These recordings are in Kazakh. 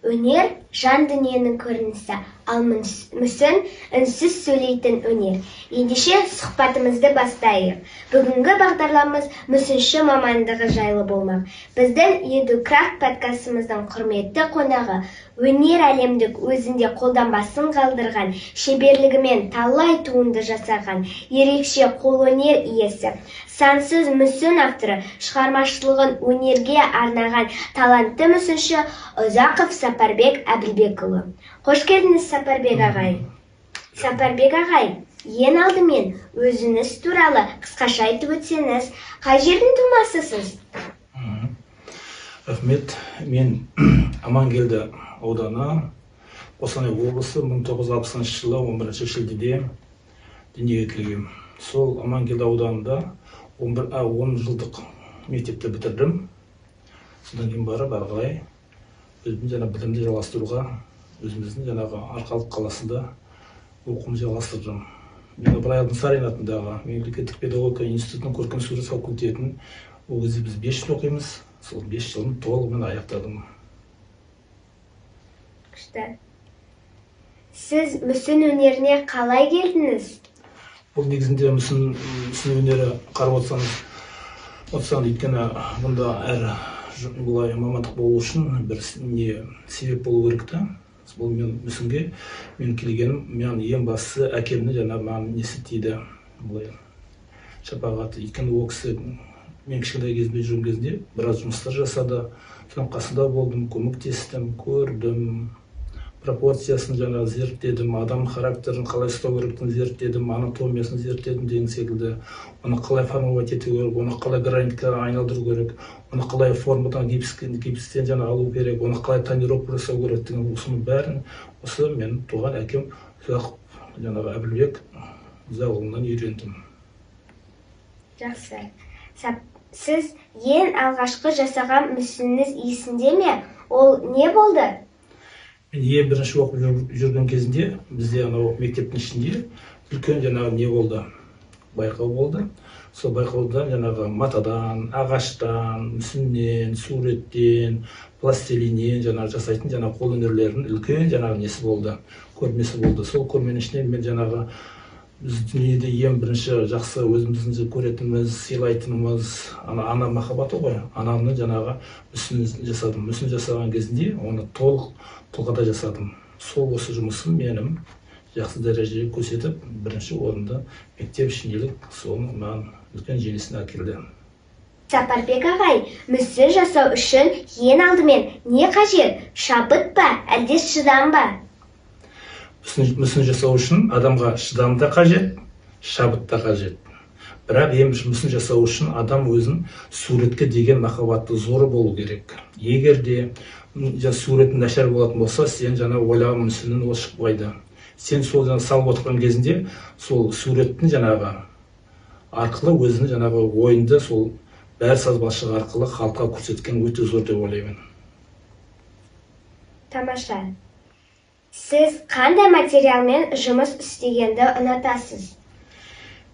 Өнер – жан дүниенің көрінісі, ал мүсін – үнсіз сөйлейтін өнер. Ендеше, сұхбатымызды бастайық. Бүгінгі бағдарламамыз мүсінші мамандығы жайлы болмақ. Біздің Едукрафт подкастымыздың құрметті қонағы – өнер әлемдік өзінде қолданбасын қалдырған, шеберлігімен талай туынды жасаған, ерекше қолөнер иесі, сансыз мүсін авторы, шығармашылығын өнерге арнаған талантты мүсінші Ұзақов Сапарбек Әбілбекұлы. Қош келдіңіз, Сапарбек ағай! Сапарбек ағай, ең алдымен өзіңіз туралы қысқаша айтып өтсеңіз. Қай жердің тумасысыз? Рахмет. Мен Амангелді ауданы, Қостанай облысы, 1960 жылы 11 шілдеде дүниеге келгенмін. Сол Амангелді ауданында 11, 10 жылдық мектепті бітірдім. Содан кейін барып, ары қарай өзімнің жаңа білімді жалғастыруға өзіміздің жаңағы Арқалық қаласында оқуымды жалғастырдым. Мен Ыбырай Алтынсарин атындағы мемлекеттік педагогика институтының көркем сурет факультетін, ол кезде біз 5 жыл оқимыз, сол 5 жылын толығымен аяқтадым. Күшті! Сіз мүсін өнеріне қалай келдіңіз? Бұл негізінде мүсін өнері, қарап отырсаң, өйткені бұнда әр былай мамандық болу үшін бір не себеп болу керек та. Бұл мен мүсінге мен келгенім, мен ең бастысы әкемнің жаңағы маған несі тиді, былай шапағаты. Өйткені ол кісі мен кішкентай кезімде жүрген кезінде біраз жұмыстар жасады, соның қасында болдым, көмектестім, көрдім, пропорциясын жаңағы зерттедім, адам характерін қалай ұстау керектігін зерттедім, анатомиясын зерттедім деген секілді, оны қалай формировать ету керек, оны қалай гранитқа айналдыру керек, оны қалай формадан гипстен жаңағы алу керек, оны қалай тонировка жасау керек деген, осының бәрін осы менің туған әкем Ұзақов жаңағы Әбілбек Ұзақұлынан үйрендім. Жақсы. Сіз ең алғашқы жасаған мүсініңіз есіңде ме? Ол не болды? Мен ең бірінші оқып жүрген кезінде бізде анау мектептің ішінде үлкен жаңағы не болды, байқау болды. Сол байқауда жаңағы матадан, ағаштан, мүсіннен, суреттен, пластилиннен жаңағы жасайтын жаңағы қолөнерлердің үлкен жаңағы несі болды, көрмесі болды. Сол көрменің ішінен мен жаңағы біз дүниеде ең бірінші жақсы өзіміздің көретініміз, сыйлайтынымыз ана махаббаты ғой, анамның жаңағы мүсінін жасадым. Мүсін жасаған кезінде оны толық тұлғада жасадым. Сол осы жұмысым менің жақсы дәрежеге көрсетіп, бірінші орынды мектеп ішіндегі, соның маған үлкен жеңісін әкелді. Сапарбек ағай, мүсін жасау үшін ең алдымен не қажет? Шабыт па, әлде шыдам ба? Мүсін жасау үшін адамға шыдам да қажет, шабыт та қажет. Бірақ ең бірінші мүсін жасау үшін адам өзін суретке деген махаббаты зор болу керек. Егер де суретің нашар болатын болса, сен жаңа ойлаған мүсінің ол шықпайды. Сен сол жаңа салып отырған кезінде сол суреттің жаңағы арқылы өзінің жаңағы ойынды сол бәрі сазбалшық арқылы халыққа көрсеткен өте зор деп ойлаймын. Тамаша! Сіз қандай материалмен жұмыс істегенді ұнатасыз?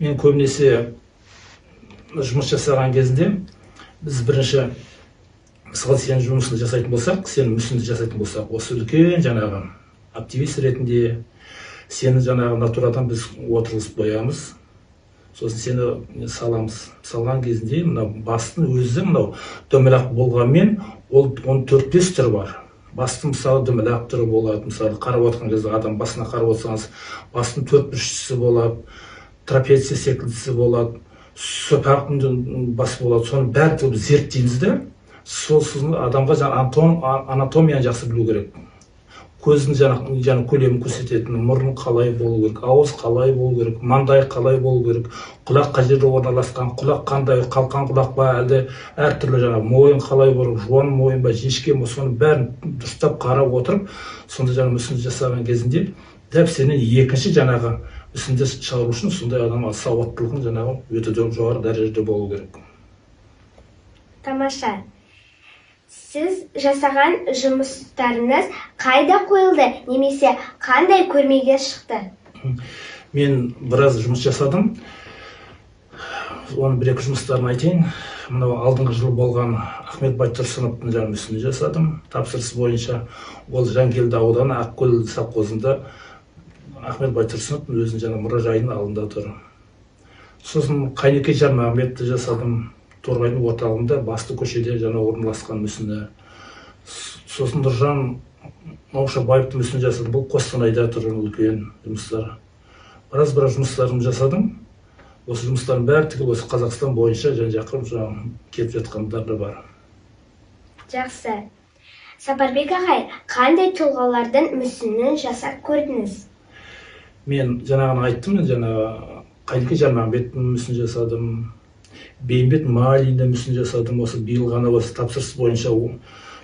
Мен көбінесе жұмыс жасаған кезінде біз бірінші, мысалы, сен жұмысын жасайтын болсақ, сен мүсінді жасайтын болсақ, осы үлкен жаңағы активист ретінде сені жаңағы натурадан біз отырғызып қоямыз, сосын сені саламыз. Салған кезінде мына бастың өзі мынау дөңгелек болғанмен, ол оның төрт бес түрі бар бастың. Мысалы, дөңгелек түрі болады. Мысалы, қарап отырған кезде, адам басына қарап отырсаңыз, бастың төрт бұрыштысы болады, трапеция секілдісі болады, сопақ бас болады. Соның бәрін зерттейміз де, сол сосын адамға жаңа анатомияны жақсы білу керек, көздің жаңа көлемін көрсететін, мұрын қалай болу керек, ауыз қалай болу керек, маңдай қалай болу керек, құлақ қай жерде орналасқан, құлақ қандай, қалқан құлақ па, әлде әртүрлі, жаңа мойын қалай болу керек, жуан мойын ба, жіңішке ме, соның бәрін дұрыстап қарап отырып, сонда жаңа мүсін жасаған кезінде дәп сенен екінші жаңағы мүсінді шығару үшін сондай адам сауаттылығын жаңағы өте жоғары дәрежеде болу керек. Тамаша! Сіз жасаған жұмыстарыңыз қайда қойылды немесе қандай көрмеге шықты? Мен біраз жұмыс жасадым. Оның бір екі жұмыстарын айтайын. Мынау алдыңғы жылы болған Ахмет Байтұрсыновтың жаңа мүсінін жасадым. Тапсырыс бойынша ол Жангелді ауданы Ақкөл совхозында Ахмет Байтұрсыновтың өзінің жаңа мұражайының алдында тұр. Сосын Қайнеке Жармағамбетті жасадым. Торғайдың орталығында басты көшеде жаңа орналасқан мүсіні. Сосын Нұржан Наушабаевтың мүсінін жасадым. Бұл Қостанайда тұр үлкен жұмыстар. Біраз жұмыстарымды жасадым. Осы жұмыстардың бәрі түгел осы Қазақстан бойынша жан-жаққа келіп жатқандар да бар. Жақсы. Сапарбек ағай, қандай тұлғалардың мүсінін жасап көрдіңіз? Мен жаңағыны айттым, мен жаңа Қайнеке Жармағамбеттің мүсінін жасадым. Бейімбет Майлиндің мүсінін жасадым. Осы биыл ғана осы тапсырыс бойынша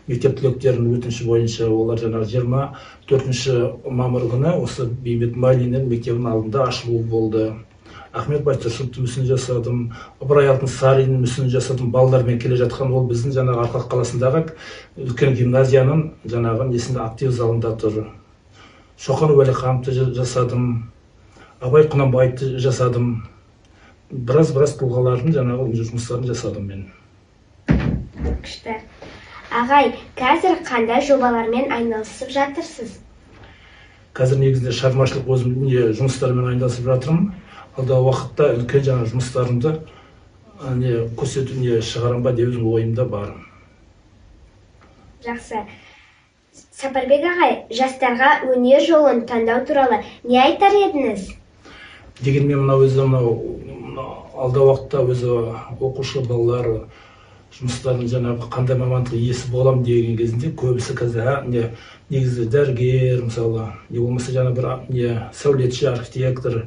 мектеп түлектерінің өтініші бойынша олар жаңағы 24 мамыр күні осы Бейімбет Майлиннің мектебінің алдында ашылуы болды. Ахмет Байтұрсыновтың мүсінін жасадым, Ыбырай Алтынсариннің мүсінін жасадым. Балалармен келе жатқан ол біздің жаңағы Арқалық қаласындағы үлкен гимназияның жаңағы несінде актив залында тұр. Шоқан Уәлихановты жасадым, Абай Құнанбаевты жасадым. Біраз тұлғалардың жаңағы жұмыстарын жасадым мен. Күшті. Ағай, қазір қандай жобалармен айналысып жатырсыз? Қазір негізінде шығармашылық өзімнің жұмыстарымен айналысып жатырмын. Алдағы уақытта үлкен жаңа жұмыстарымды көрсету, шығарам ба деп өзім ойымда бар. Жақсы. Сапарбек ағай, жастарға өнер жолын таңдау туралы не айтар едіңіз? Дегенмен мынау өзі мынау алдағы уақытта өзі оқушы балалар жұмыстарын жаңағы қандай мамандық иесі болам деген кезінде көбісі қазір негізі дәрігер, мысалы, не болмаса жаңа бір сәулетші, архитектор,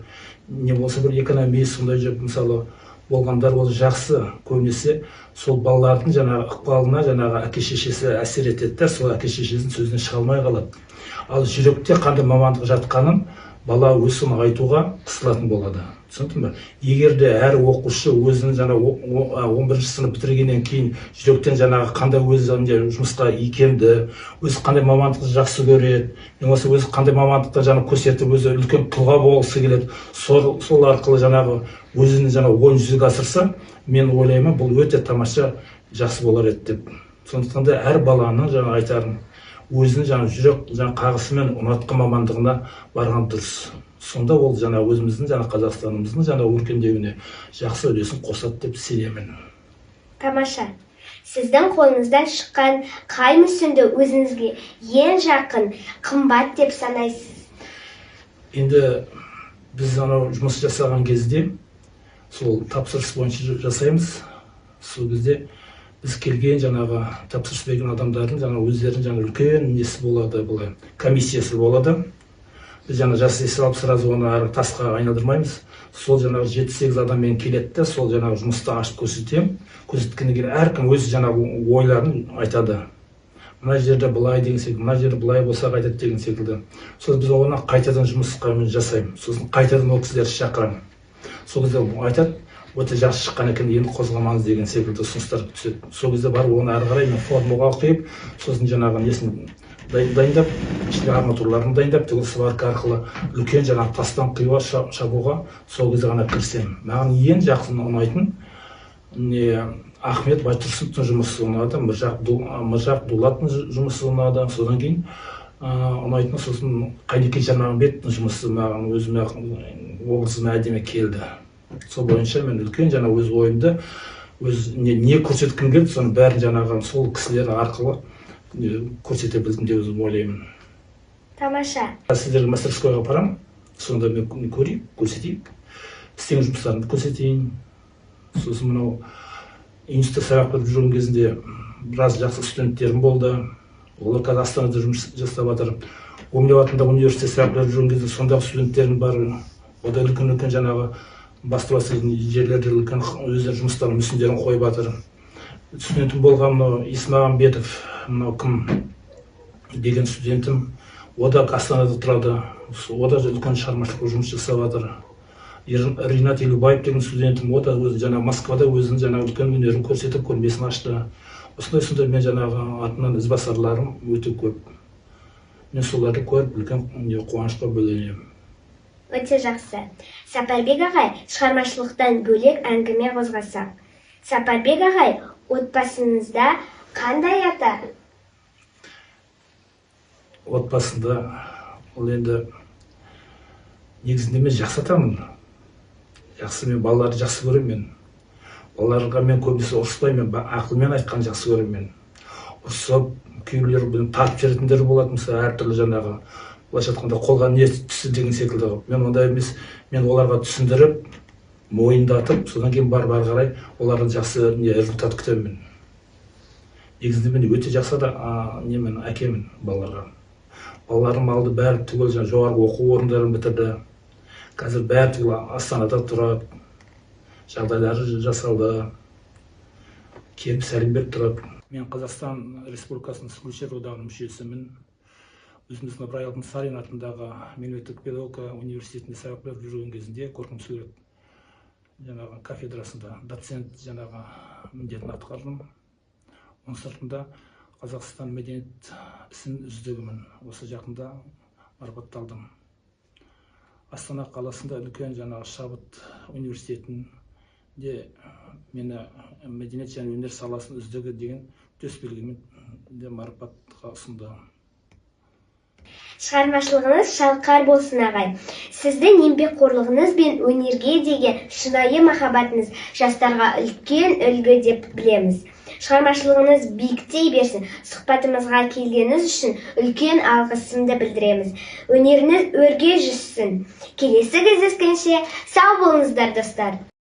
не болса бір экономист сондай деп мысалы болғандар ол жақсы. Көбінесе сол балалардың жаңағы ықпалына жаңағы әке шешесі әсер етеді де, сол әке шешесінің сөзінен шыға алмай қалады. Ал жүректе қандай мамандық жатқанын бала өз соны айтуға қысылатын болады. Түсіндің бе? Егер де әр оқушы өзінің жаңа 11-ші сынып бітіргеннен кейін жүректен жаңағы қандай өзі жұмысқа икемді, өзі қандай мамандықты жақсы көреді, не болмаса өзі қандай мамандықты жаңа көрсетіп, өзі үлкен тұлға болғысы келеді, сол арқылы жаңағы өзінің жаңа ойын жүзеге асырса, мен ойлаймын, бұл өте тамаша жақсы болар еді деп. Сондықтан да әр баланың жаңа айтарым, өзінің жаңа жүрек жаңа қағысымен ұнатқан мамандығына барған дұрыс. Сонда ол жаңа өзіміздің жаңа Қазақстанымыздың жаңа өркендеуіне жақсы үлесін қосады деп сенемін. Тамаша. Сіздің қолыңыздан шыққан қай мүсінді өзіңізге ең жақын, қымбат деп санайсыз? Енді біз анау жұмыс жасаған кезде сол тапсырыс бойынша жасаймыз. Сол кезде біз келген жаңағы тапсырыс берген адамдардың жаңа өздерінің жаңа үлкен несі болады, былай комиссиясы болады. Біз жаңа жасай салып сразу оны әрі тасқа айналдырмаймыз. Сол жаңағы 7-8 адаммен келеді де, сол жаңағы жұмысты ашып көрсетемін. Көрсеткеннен кейін әркім өз жаңағы ойларын айтады. Мына жерде былай деген секілді, мына жерде былай болса қайтады деген секілді. Сосын біз оны қайтадан жұмысқа мен жасаймын. Сосын қайтадан ол кісілерді шақырамын. Сол кезде айтады, өте жақсы шыққан екен, енді қозғамаңыз деген секілді ұсыныстар түседі. Сол кезде барып оны әрі қарай мен формаға құйып, сосын жаңағы несін дайындап, ішінде арматураларын дайындап, түгел сварка арқылы үлкен жаңағы тастан құюға, шабуға сол кезде ғана кірісемін. Маған ең жақсы ұнайтын Ахмет Байтұрсыновтың жұмысы ұнады, Міржақ Дулаттың жұмысы ұнады. Содан кейін ұнайтын сосын Қайнеке Жармағамбеттің жұмысы маған өзіме образыма әдемі келді. Сол бойынша мен үлкен жаңа өз ойымды, өз не көрсеткім келді, соның бәрін жаңағы сол кісілер арқылы көрсете білдім деп өзім ойлаймын. Тамаша. Сіздерге мастерскойға апарамын, сонда мен көрейік, көрсетейік, істеген жұмыстарымды көрсетейін. Сосын мынау институтта сабақ беріп жүрген кезінде біраз жақсы студенттерім болды. Олар қазір Астанада жұмыс жасап жатыр. Гумилев атындағы университетте сабақ беріп жүрген кезде сондағы студенттерім бар. Ода үлкен-үлкен жаңағы бастырасы жерлерде үлкен өздері жұмыстарын, мүсіндерін қойып жатыр. Студентім болған мынау Есмағамбетов, мынау кім деген студентім, о да Астанада тұрады. О да үлкен шығармашылық жұмыс жасап жатыр. Ринат Елубаев деген студентім, о да өзі жаңа Москвада өзінің жаңа үлкен өнерін көрсетіп, көрмесін ашты. Осындай сондай мен жаңағы артынан ізбасарларым өте көп. Мен соларды көріп үлкен қуанышқа бөленемін. Өте жақсы. Сапарбек ағай, шығармашылықтан бөлек әңгіме қозғасақ. Сапарбек ағай, отбасыңызда қандай ата? Отбасында ол енді негізінде мен жақсы атамын. Жақсы, мен балаларды жақсы көремін. Мен балаларға мен көбінесе ұрыспаймын, мен ақылмен айтқанды жақсы көремін. Мен ұрысып, кейбіреулер бұны тартып жіберетіндер болады, мысалы, әртүрлі жаңағы, былайша айтқанда, қолға не түсті деген секілді қылып. Мен ондай емес, мен оларға түсіндіріп, мойындатып, содан кейін барып ары қарай олардан жақсы не результат күтемін. Мен негізінде мен өте жақсы да немен әкемін балаларға. Балаларым алды, бәрі түгел жаңағы жоғарғы оқу орындарын бітірді, қазір бәрі түгел Астанада тұрады, жағдайлары жасалды, келіп сәлем беріп тұрады. Мен Қазақстан Республикасының Суретшілер одағының мүшесімін. Өзіміздің Ыбырай Алтынсарин атындағы мемлекеттік педагогика университетінде сабақ беріп жүрген кезінде көркем сурет жаңағы кафедрасында доцент жаңағы міндетін атқардым. Оның сыртында Қазақстан мәдениет ісінің үздігімін, осы жақында марапатталдым. Астана қаласында үлкен жаңағы Шабыт университетінде мені мәдениет және өнер саласының үздігі деген төсбелгімен де марапатқа ұсынды. Шығармашылығыңыз шалқар болсын, ағай. Сіздің еңбекқорлығыңыз бен өнерге деген шынайы махаббатыңыз жастарға үлкен үлгі деп білеміз. Шығармашылығыңыз биіктей берсін. Сұхбатымызға келгеніңіз үшін үлкен алғысымды білдіреміз. Өнеріңіз өрге жүзсін. Келесі кездескенше сау болыңыздар, достар.